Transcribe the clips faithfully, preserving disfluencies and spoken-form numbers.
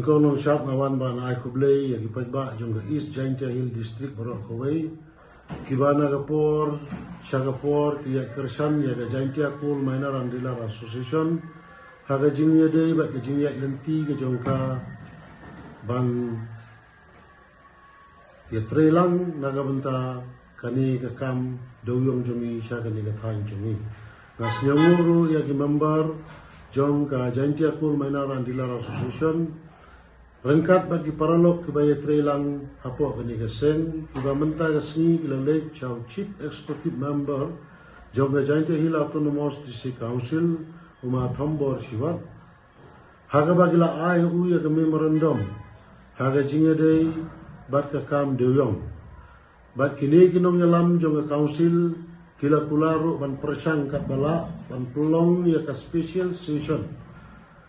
Ko nongshad, nga wan ban ai khublei ïa ki paidbah jong ka East Jaintia Hill District baroh kawei, kiba na ka por sha ka por ki ïaid kyrshan ïa ka Jaintia Coal Miner and Dealer Association ha ka jingïadei bad ka jingïaid lynti ka jong ka ban ïatreilang na ka bynta kane ka kam dewiong jong ngi sha kane ka thaiñ jong ngi. Nga sngewnguh ruh ïa ki member jong ka Jaintia Coal Miner and Dealer Association ryngkat bad ki paralok kiba ïatreilang hapoh kane ka seng, kiba mynta ka sngi ki la leit sha u Chief Executive Member jong ka Jaintia Hill Autonomous District Council, u Ma Thombor Shiwat, ha kaba ki la ai u ïa ka memorandum ha ka jingïadei bad ka kam dewiong. Bad kine ki nongïalam jong ka council ki la kular ruh ban pyrshang katba lah ban pynlong ïa ka special session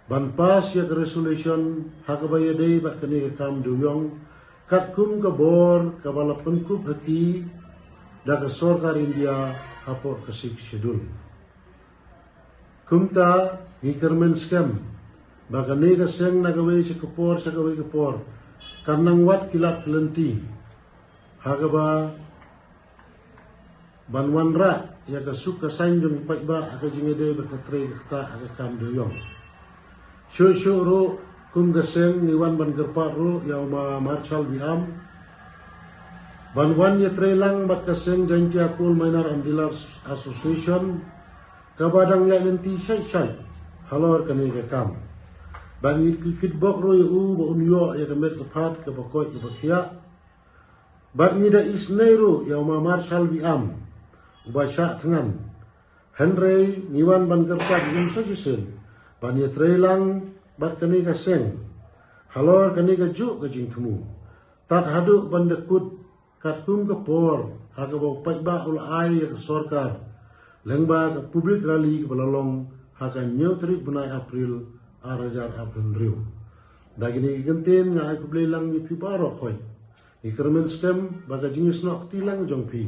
ban pass ïa ka resolution ha kaba ïadei bad kane ka kam dewiong, katkum ka bor kaba la pynkup ha ki da ka sorkar India hapoh ka Sixth Schedule. Kumta ngi kyrmen skhem ba kane ka seng na kawei sha ka por sha kawei ka por kan nang wad ki lad ki lynti ha kaba ban wanrah ïa ka suk ka saiñ jong ki paidbah ha ka jingïadei bad ka trei ka ktah ha ka kam dewiong. Shuh shuh ruh kum ka seng ngi wan ban kyrpad ruh ïa u Ma Marshal Biam ban wan ïatreilang bad ka seng Jaintia Coal Miner and Dealers Association kaba dang ïaid lynti shai shai halor kane ka kam. Bad ngi kitbok ruh ïa u ba un ïoh ïa ka met ka phad kaba koit kaba khiah. Bad ngi da isynei ruh ïa u Ma Marshal Biam uba shah thngan. Hynrei ngi wan ban kyrpad ïa u sa shisien ban ïatreilang bad kane ka seng halor kane ka juh ka jingthmu, tad haduh ban da kut katkum ka por ha kaba u paidbah u la ai ïa ka sorkar lyngba ka public rally kaba la long ha ka hynñiew tarik bnai April ar hajar arphew hynriew. Da kine ki kyntien nga ai khublei lang ïa phi baroh khoit. Ngi kyrmen skhem ba ka jingisnoh kti lang jong phi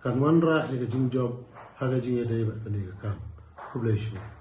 kan wanrah ïa ka jingjop ha ka jingïadei bad kane ka kam. Khublei shibun.